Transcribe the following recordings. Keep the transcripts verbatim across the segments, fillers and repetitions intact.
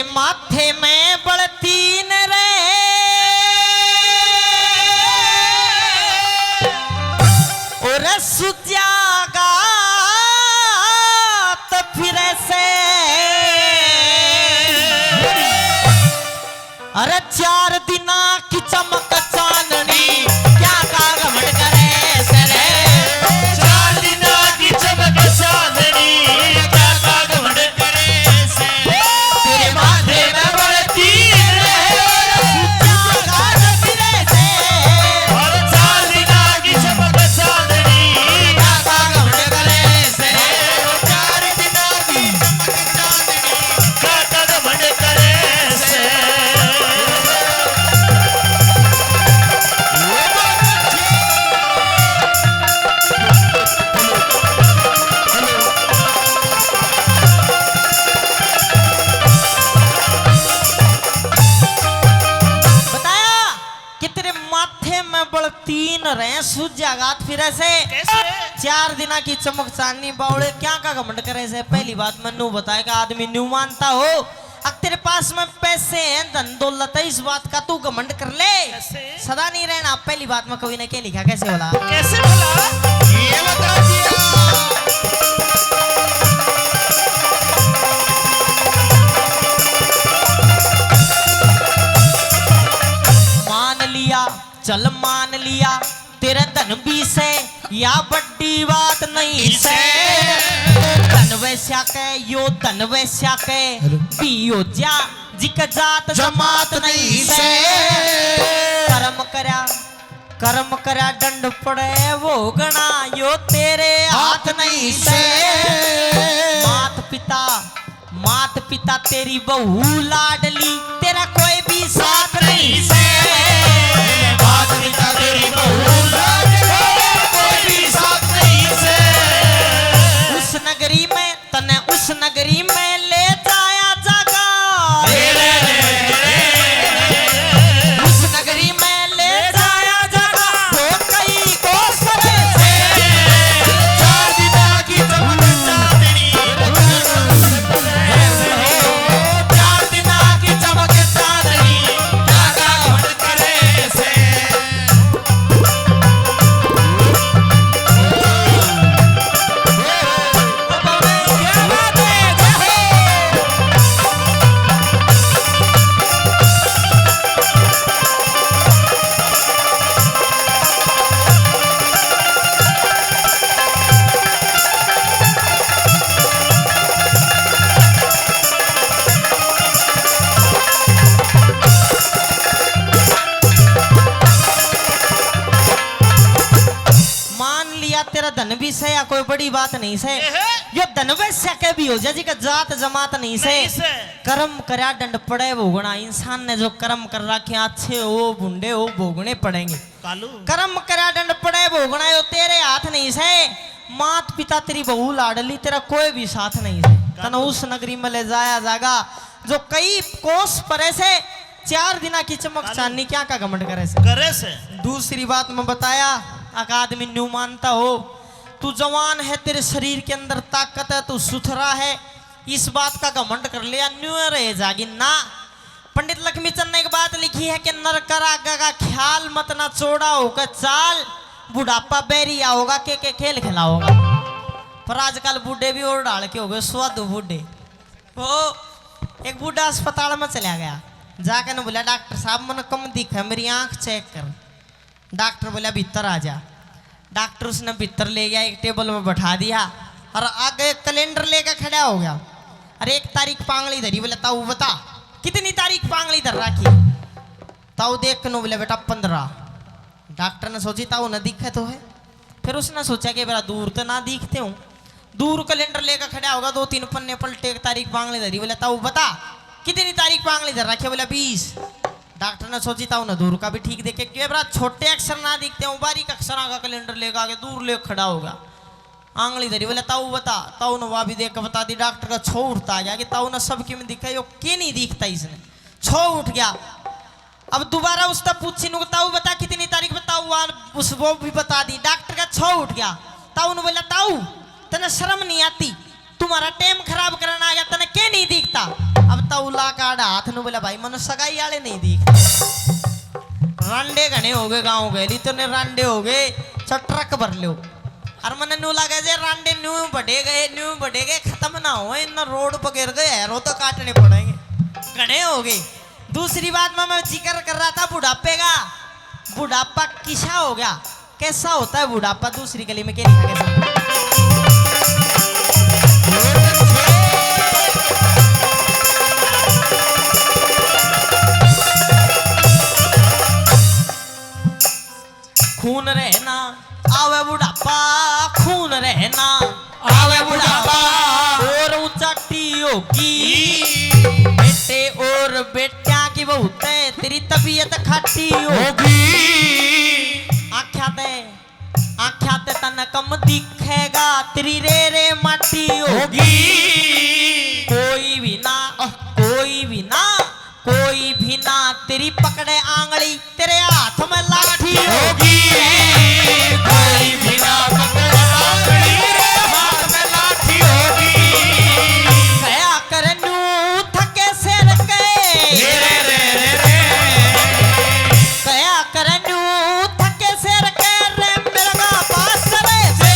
माथे में बलतीन रे, और सुजागात फिरे से। अरे चार दिना की चमक चांदनी, क्या का घमंड करे से रे? चार दिना की चमक चांदनी, क्या का घमंड करे से? तेरे माथे में बलतीन रे, और चार दिना की चमक चांदनी, क्या का घमंड करे से? चार दिना की चमक चांदनी, क्या का घमंड करे से? बताया कि तेरे माथे में बलतीन रहे, सुजागात फिरे से। कैसे? चार दिना की चमक चांदनी बावले, क्या का घमंड करे से? पहली बात मैं नू बताएगा, आदमी न्यू मानता हो। अक तेरे पास में पैसे हैं, धन दौलत है, इस बात का तू घमंड कर ले। कैसे? सदा नहीं रहना। पहली बात में कवि ने क्या लिखा, कैसे बोला? कैसे बोला? ये बता दिया। मान लिया, चल मान लिया, तेरे धन भी से, या बड़ी बात नहीं से। धन वैश्या के, यो धन वैश्या के, हेलो। भी हो जा, जिक जात जमात नहीं से। कर्म करया, कर्म करया डंड पड़े वो घणा, यो तेरे हाथ नहीं से। मात पिता, मात पिता तेरी बहू लाडली, तेरा कोई भी साथ नहीं से। मात पिता तेरी बहू लाडली, कोई भी साथ नहीं से। उस नगरी में, तने उस नगरी में ले जाया जागा। उस नगरी में ले जाया जागा। वो कई कोस परे से। चार दिना की चमक चांदनी। चार दिना की चमक चांदनी। जागा घमंड करे से। मान लिया तेरा धन भी सै, या कोई बड़ी बात नहीं सै। एहे। यो धन वैश्या के भी हो जा, जिका जात जमात नहीं सै। नहीं सै। कर्म करया डंड पड़े भोगना। इंसान ने जो कर्म कर रखे, अच्छे हो, भुंडे हो, भोगने पड़ेंगे। कालू। कर्म करया डंड पड़े भोगना, यो तेरे हाथ नहीं सै। मात पिता तेरी बहू लाडली, तेरा कोई भी साथ नहीं सै। कालू। तने उस नगरी में ले जाया जागा, जो कई कोस परे सै। चार दिना की चमक कालू। चांदनी, क्या का घमंड करे सै? करे सै। दूसरी बात मैं बताया, अक आदमी न्यू मानता हो, तू जवान है, तेरे शरीर के अंदर ताकत है, तू सुथरा है, इस बात का घमंड कर लिया, न्यू रह जागी ना। पंडित लक्ष्मी चंद ने एक बात लिखी है कि नर कर आगे का ख्याल मत ना, चौड़ा होकर चाल, बुढ़ापा बैरी आओगा, के के खेल खिलाओगा। पर आजकल बूढ़े भी और डाल के हो गए, स्वादु बूढ़े। वो एक बूढ़ा अस्पताल में चला गया, जाके ने बोला, "डॉक्टर साहब, मने कम दिखे, मेरी आंख चेक कर।" डॉक्टर बोला, "भीतर आ जा।" डॉक्टर उसने भीतर ले गया, एक टेबल में बैठा दिया और आगे एक कैलेंडर लेकर खड़ा हो गया। अरे, एक तारीख पांगली धरी, बोला, "ताऊ बता, कितनी तारीख पांगली धर रखी?" ताऊ देख के नो बोला, "बेटा, पन्द्रह।" डॉक्टर ने सोची, ताऊ न दिखे तो है। फिर उसने सोचा कि बेरा दूर तो ना दिखते हूँ। दूर कैलेंडर लेकर खड़ा होगा, दो तीन पन्ने पलटे, एक तारीख पांगली धरी, बोला, "ताऊ बता, कितनी तारीख पांगली धर रखी है?" बोला, "बीस।" डॉक्टर ने सोची, ताऊ ने दूर का भी ठीक देखे, क्यों बेरा छोटे अक्षर ना दिखते हूँ, बारीक अक्षर का कैलेंडर लेकर आगे दूर ले खड़ा होगा। आंगली धरी, बोला, "ताऊ बता।" ताऊ ने वह भी देख के बता दी। डॉक्टर का छो उठता आ गया कि ताऊ ने सब किम दिखा, यो के नहीं दिखता इसने। छो उठ गया। अब दोबारा उसका पूछी नु, "ताऊ बता कितनी तारीख?" बताओ, वहाँ उस वो भी बता दी। डॉक्टर का छो उठ गया। ताऊ ने बोला, "ताऊ, तने शर्म नहीं आती? तुम्हारा टाइम खराब करना आ गया, तने के नहीं दिखता?" अब तो उला काड़ हाथ नु बोला, भाई, मने सगाई वाले नहीं दिख। रांडे घणे हो गए गाँव गए, ली तो ने रांडे हो गए, चल ट्रक भर लो। और मने न्यू लगे जे रांडे न्यू बढ़े गए, न्यू बढ़े गए, खत्म ना हो, इन रोड पर गिर गए, हैरो तो काटने पड़ेंगे, घणे हो गए। दूसरी बात में मैं जिक्र कर रहा था बुढ़ापे का। बुढ़ापा किसा हो गया, कैसा होता है बुढ़ापा? दूसरी कली में क्या लिखा, कैसा? खून रहना आवे बुढ़ापा, खून रहना आवे बुढ़ापा। और ऊंचाटी होगी बेटे और बेटियां की, बहुत है तेरी तबीयत खाटी होगी। आख्या ते, आख्या ते तन कम दिखेगा, तेरी रे रे माटी होगी। कोई भी ना, कोई भी ना, कोई भी ना तेरी पकड़े आंगली, तेरे हाथ में लाठी होगी। कोई भी ना पकड़े आंगली, तेरे हाथ में लाठी होगी। कया कर न्यू थके सिर के, रे रे रे रे रे। कया कर न्यू थके सिर के रे, मेरा पास रे से।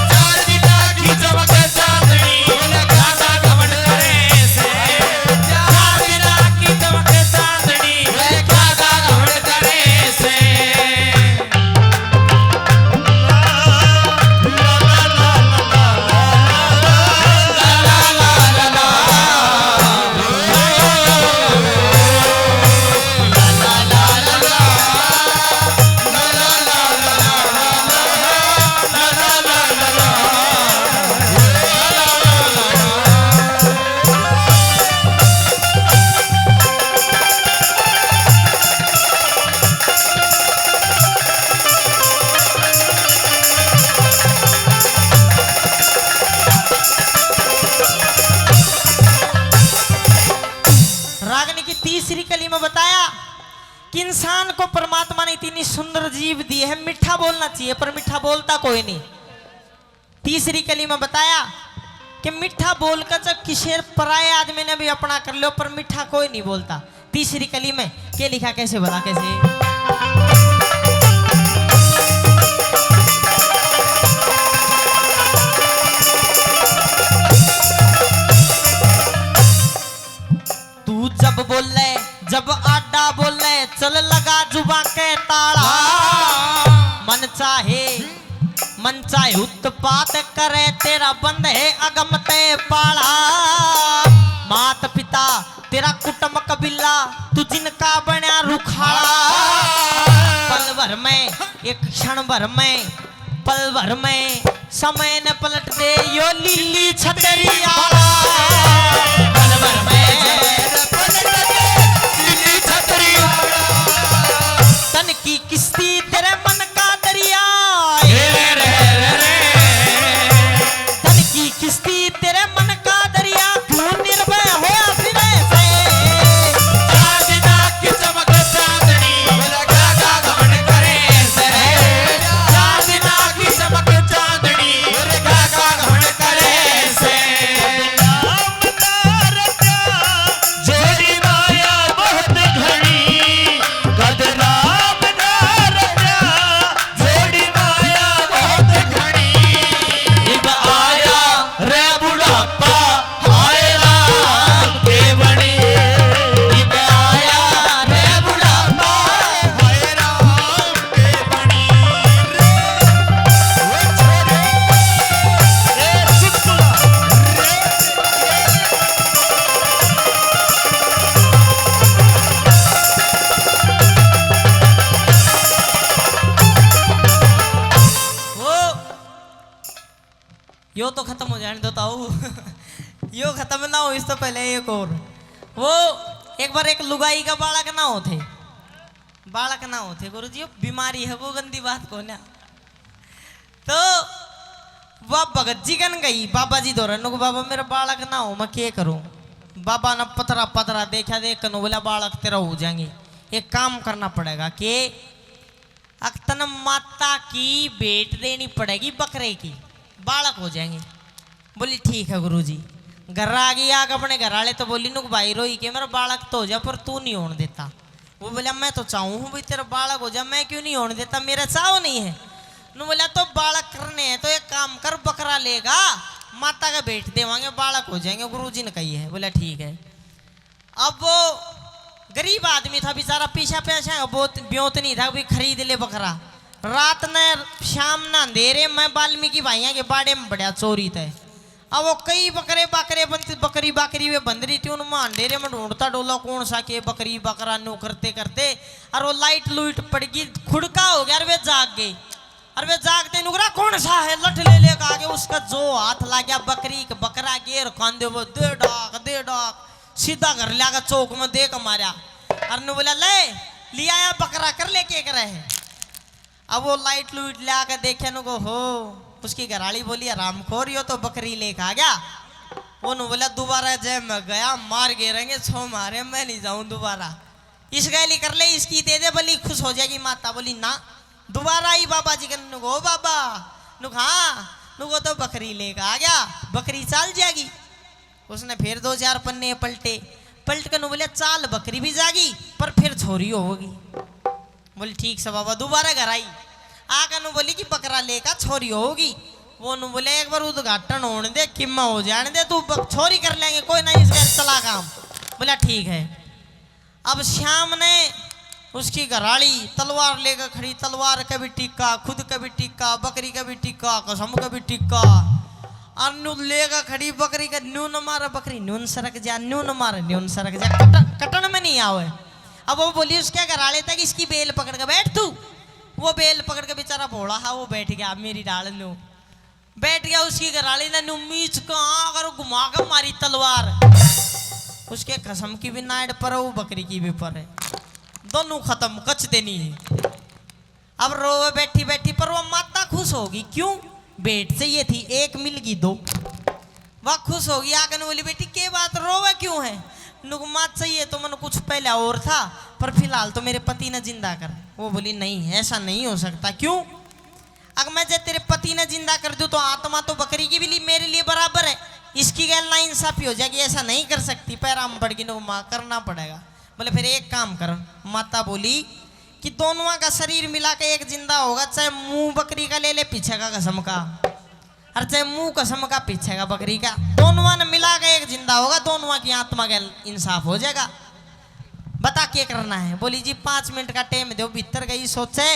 चार दिना की चमक चांदनी, बोले काका घमंड करे से। चार दिना की चमक चांदनी, बोले काका घमंड करे से। रागनी की तीसरी कली में बताया कि इंसान को परमात्मा ने इतनी सुंदर जीभ दी है, मीठा बोलना चाहिए, पर मीठा बोलता कोई नहीं। तीसरी कली में बताया कि मीठा बोलकर जब किसी पराये आदमी ने भी अपना कर लो, पर मीठा कोई नहीं बोलता। तीसरी कली में के लिखा, कैसे भला, कैसे? तू जब बोले, जब आडा बोले, चल लगा जुबा के ताला। हाँ। मन चाहे, मन चाहे उत्पात करे, तेरा बंद है अगम ते पाला। मात पिता, तेरा कुटुम कबीला, तू जिनका बना रुखाला। हाँ। पल भर में, एक क्षण भर में, पल भर में समय न पलट दे यो लीली छतरी आला। पल भर में पलट दे लीली छतरी आला। तन की किस्ती तेरे मन का दरिया। रे रे रे रे। तन की किस्ती तेरे मन का दरिया। क्यों निर्भय होया फिरे से। चांदना की चमक चांदनी, बोले काका घमंड करे से। चांदना की चमक चांदनी, बोले काका घमंड करे से। नाम ना रचा, जोड़ी माया बहुत घनी, कद नाम ना रचा, जोड़ी माया बहुत घनी। इब आया रे बुढ़ापा, हाय राम के बनी। इब आया रे बुढ़ापा, हाय राम के बनी। रे, ओ छोरे, ए चुटकुला, रे, वो यो तो खत्म हो जाने दो ताऊ। यो खत्म ना हो, इस तो पहले एक और। वो एक बार एक लुगाई का बालक ना हो थे, बालक ना हो थे गुरुजी, यो बीमारी है, वो गंदी बात को ना। तो वह भगत जी कन गई बाबा जी धोरे, नु को, "बाबा, मेरा बालक ना हो, मैं के करूं?" बाबा ने पतरा पतरा देखा, देख कनु बोला, "बालक तेरा हो जाएंगे, एक काम करना पड़ेगा।" के? "अक तने माता की भेंट देनी पड़ेगी बकरे की, बालक हो जाएंगे।" बोली, "ठीक है गुरुजी।" घर आ गई, आके अपने घर वाले तो बोली, नुक भाई रोई के मेरा बालक तो हो जा, पर तू नहीं होने देता। वो बोला, मैं तो चाहूँ हूँ भाई तेरा बालक हो जा, मैं क्यों नहीं होने देता, मेरा चाव नहीं है। नु बोला, तो बालक करने हैं तो एक काम कर, बकरा लेगा, माता का भेंट देवांगे, बालक हो जाएंगे, गुरुजी ने कही है। बोला, ठीक है। अब वो गरीब आदमी था बेचारा, पीछा पैसा बहुत ब्योत नहीं था, भी खरीद ले बकरा। रात ने, शाम ने अंधेरे में वाल्मीकि भाइयां के बाड़े में बड़ा चोरी थे। अब वो कई बकरे बाकरे बंद, बकरी बाकरी वे बंद रही थी, उनमें अंधेरे में ढूंढता डोला कौन सा के बकरी बकरा न्यू करते करते, और वो लाइट लुइट पड़ गई, खुड़का हो गया, और वे जाग गए। और वे जागते नुकरा कौन सा है, लठ ले लेकर आगे, उसका जो हाथ ला गया बकरी के बकरा गेर खांदे, वो दे डाक दे डाक, सीधा घर ल्याकर चौक में दे के मारा। और नु बोला, ले, ले आया बकरा, कर ले के करे है। अब वो लाइट लुइट ले आके देखे नु को हो, उसकी घराली बोली, हरामखोर, यो तो बकरी लेके आ गया। वो नु बोला, दोबारा जय मैं गया, मार गेरेंगे छो मारे, मैं नहीं जाऊं दोबारा। इस गैली कर ले, इसकी दे दे बलि, खुश हो जाएगी माता। बोली, ना। दोबारा आई बाबा जी के, नु को, बाबा, नु को, हाँ, नु को तो बकरी लेके आ गया, बकरी चाल जाएगी। उसने फिर दो चार पन्ने पलटे, पलट के नु बोले, चाल बकरी भी जागी, पर फिर छोरी होगी। बोली, ठीक से बाबा। दोबारा घर आई, आके नु बोली कि बकरा लेकर छोरी होगी। वो नु बोले, एक बार उद्घाटन होने दे, किम्मा हो जाने दे, तू बक-, छोरी कर लेंगे, कोई ना, इस घर चला काम। बोला, ठीक है। अब श्याम ने, उसकी घराली तलवार लेकर खड़ी, तलवार के भी टिक्का, खुद के भी टिक्का, बकरी के भी टिक्का, कसम के भी टिक्का। और न्यू लेकर खड़ी बकरी के, न्यू न मारे बकरी, न्यू न सरक जा, न्यू न मारे, न्यू न सरक जा, कटन, कटन में नहीं आवे। अब वो बोली उसके घराले तक, इसकी बेल पकड़ के बैठ तू। वो बेल पकड़ के बेचारा भोला हा, वो बैठ गया मेरी डाल न्यू। बैठ गया, उसकी घराली ने न्यू मीच का आकर घुमा के मारी तलवार। उसके खसम की भी नाड़ पर, वो बकरी की भी पर, दोनों खत्म, कच देनी है। अब रोवे बैठी बैठी, पर वो माता खुश होगी। क्यों? भेंट चाहिए थी, एक मिल गई दो। वह खुश होगी, आके नु बोली, बेटी, के बात, रोवे क्यों है? नुक, माँ, चाहिए तो मन कुछ पहले और था, पर फिलहाल तो मेरे पति ने जिंदा कर। वो बोली, नहीं, ऐसा नहीं हो सकता। क्यों? अगर मैं जे तेरे पति ने जिंदा कर दूं तो आत्मा तो बकरी की भी लिए, मेरे लिए बराबर है, इसकी गैल ना इंसाफी हो जाएगी, ऐसा नहीं कर सकती। पैराम पड़ गई, नु माँ, करना पड़ेगा। बोले, फिर एक काम कर। माता बोली कि दोनों का शरीर मिला के एक जिंदा होगा, चाहे मुंह बकरी का ले ले, पीछे का कसम का, और चाहे मुंह कसम का, पीछे का बकरी का, दोनों ने मिला के एक जिंदा होगा, दोनों की आत्मा का इंसाफ हो जाएगा। बता के करना है। बोली, जी, पाँच मिनट का टाइम दो। भीतर गई, सोचे,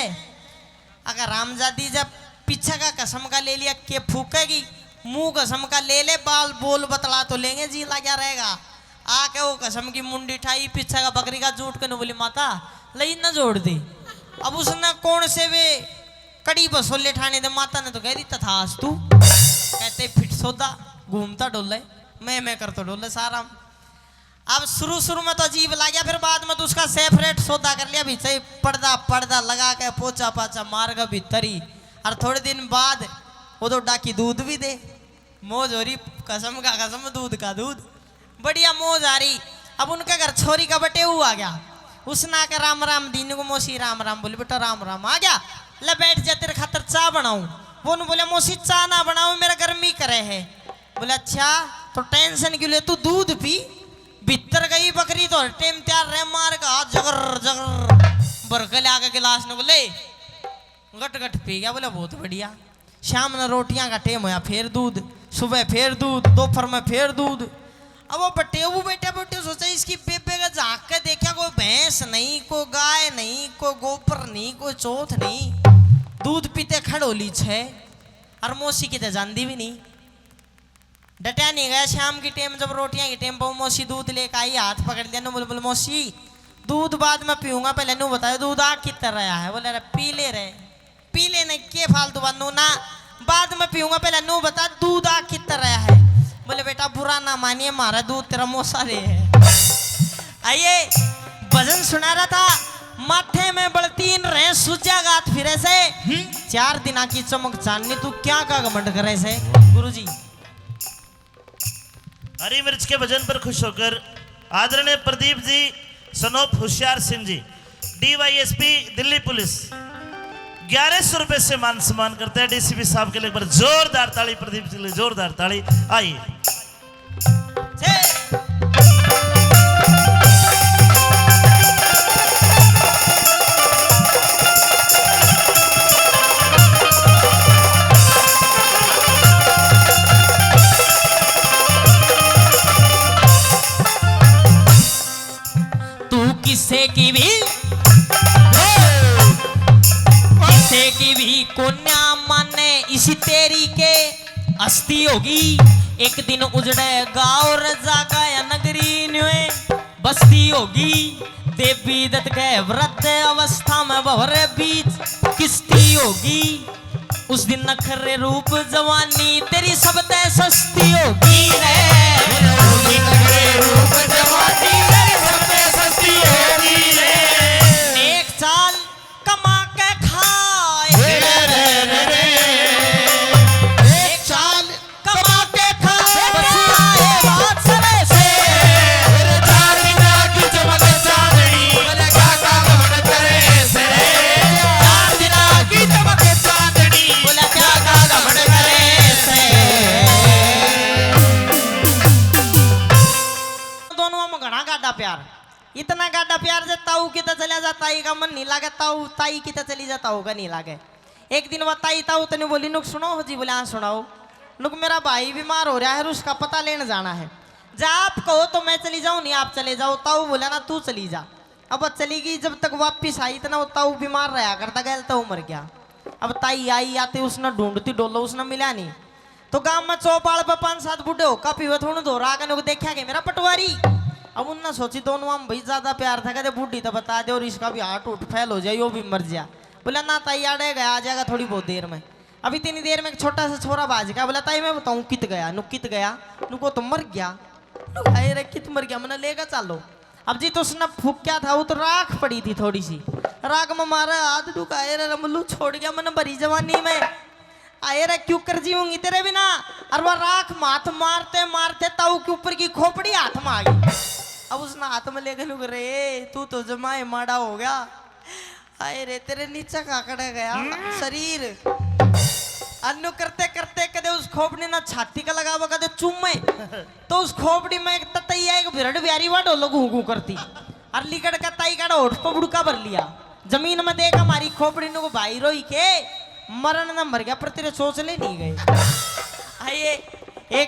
अगर रामजादी जब पीछे का कसम का ले लिया, के फूकेगी, मुंह कसम का ले ले, बाल बोल बतला तो लेंगे, जी लग्या रहेगा। आके वो कसम की मुंडी ठाई, पीछे का बकरी का जूट के नु बोली, माता, लई ना जोड़ दे। अब उसने कौन से वे कड़ी बसोले ठाने दे, माता ने तो कह दी, तथास्तु। कहते फिट सौदा, घूमता डोले, मैं, मैं कर तो डोले सारा। अब शुरू शुरू में तो अजीब लाग्या, फिर बाद में तो उसका सेपरेट सौदा कर लिया, भी चाहे पर्दा पर्दा लगा के, पोछा पाछा मार के भीतर ही। और थोड़े दिन बाद वो तो डाकी दूध भी दे, मौज हो रही, कसम का कसम, दूध का दूध, बढ़िया मौज आ रही। अब उनके घर छोरी का बटेऊ आ गया, उसने आके राम राम दी, नु को, मौसी राम राम। बोली, बेटा राम राम। आ गया, ले बैठ जा, तेरे खातर चाय बनाऊं। वो नु बोले, मौसी चाय ना बनाओ, मेरा गर्मी करे है। बोले, अच्छा, तो टेंशन क्यों ले, तू दूध पी। भीतर गई बकरी तो हर टाइम तैयार रहे, मार का हाथ जगर जगर भर के ले आके गिलास ने बोले, गट गट पी गया। बोले, बहुत बढ़िया। शाम ने रोटियां का टाइम होया, फिर दूध, सुबह फिर दूध, दोपहर में फिर दूध। अब वो बटेऊ बैठे बैठे सोचा, इसकी बेबे का झांक के देखा, कोई भैंस नहीं, कोई गाय नहीं, कोई गोबर नहीं, कोई चौथ नहीं, दूध पीते खड़ोली छे, और मौसी किते जांदी भी नहीं। डटया नहीं गया। शाम की टाइम जब रोटियां की टाइम पर मौसी दूध लेकर आई, हाथ पकड़ लिया, नु बोल, बोल, मौसी, दूध बाद में पीऊंगा, पहले नु बताओ दूध आग कितर रहा है। बोले, अरे पी ले रे, पी लेने के फालतू बात, नु ना, बाद में पीऊंगा, पहले नु बता दूध आग कितर रहा है। बोले, बेटा बुरा ना मानिए, मारा दूध तेरा मौसा दे है। आइए, भजन सुना रहा था, माथे में बलतीन रहे, सूजा गात फिरे से, हम्म। चार दिना की चमक चांदनी, तू क्या का घमंड करे से, गुरुजी। हरी मिर्च के भजन पर खुश होकर आदरणीय प्रदीप जी, son of होशियार सिंह जी, डीवाईएसपी दिल्ली पुलिस, ग्यारह सौ रुपए से मान सम्मान करते हैं। डीसीपी साहब के लिए एक बार जोरदार ताली, प्रदीप जी के लिए जोरदार ताली। आइए। से। तू किसे की भी, किसे की भी कोन्या माने इसी तेरी के। हस्ती होगी एक दिन उजड़े गाँव रे जागा या नगरी न्यूए बस्ती होगी। देवी दत्त के वृद्ध अवस्था में भवरे बीच किस्ती होगी। उस दिन नखरे रूप जवानी तेरी सबते सस्ती होगी रे। होगी नखरे रूप जवानी तेरी सबते सस्ती होगी रे। एक चाल कमा के खाए। रे, रे, रे, रे। एक चाल कमा के खाए। बस आए बात सरे से। तेरे चार दिना की चमक चांदनी, बोले क्या काम मन करे से। चार दिना की चमक चांदनी, बोले क्या काम मन करे से। दोनों में घना गाढ़ा प्यार, इतना गाढ़ा प्यार जे ताऊ किते चला जा ताई का मन नहीं लागे, ताऊ ताई किते चली जा ताऊ का नहीं लागे। एक दिन वह ताई ताऊ तने बोली, नुक सुनो हो जी? बोले, हाँ सुनाओ। नुक मेरा भाई बीमार हो रहा है और उसका पता लेने जाना है। जा आप कहो तो मैं चली जाऊँ, नहीं आप चले जाओ। ताऊ बोला ना, तू चली जा। अब वह चली गई, जब तक वापिस आई इतना वो ताऊ बीमार रहा करता, गैल ताऊ मर गया। अब ताई आई, आते उसने ढूंढती डोलो, उसने मिला नहीं। तो गांव में चौपाल पे पांच सात बूढ़े होका पीवे थे, उन्हें धोरा आके नुक देखा के मेरा पटवारी। अब उनने सोची दोनों हम भाई ज्यादा प्यार था, कहते बूढ़ी तो बता दे और इसका भी हार्ट उठ फेल हो जाए, यो भी मर जा। बोला ना ताई, आड़े गया, आ जाएगा थोड़ी बहुत देर में। अभी इतनी देर में एक छोटा सा छोरा बाज गया, बोला ताई मैं बताऊं कित गया, नु कित गया, नु को तो मर गया। नु कहा, "ए रे कित मर गया, मने लेकर चलो।" अब जी तो उसने फूक्या था, वो तो राख पड़ी थी थोड़ी सी, राख में मारा हाथ, नु कहा, "ए रे रमलू छोड़ गया मने भरी जवानी में।" आए रे क्यों कर जीऊंगी तेरे बिना। और वह राख में हाथ मारते मारते ताऊ के ऊपर की खोपड़ी हाथ में आ गई। अब उसने हाथ में लेके नु कहा, "रे तू तो जमाए माड़ा हो गया।" आए रे तेरे नीचे काकड़े गया शरीर। अन्नु करते करते कदे उस खोपड़ी ना छाती का लगावा, कदे चूमे। तो उस खोपड़ी में एक ततैया, एक भिरड़ ब्यारी वा ढोलो घू घू करती। और लिकड़ का ताई का होठ पे बुड़का भर लिया। जमीन में देख हमारी खोपड़ी नु भाई रोई के, मरण न मर गया पर तेरे चोचले नहीं गए। आइए, एक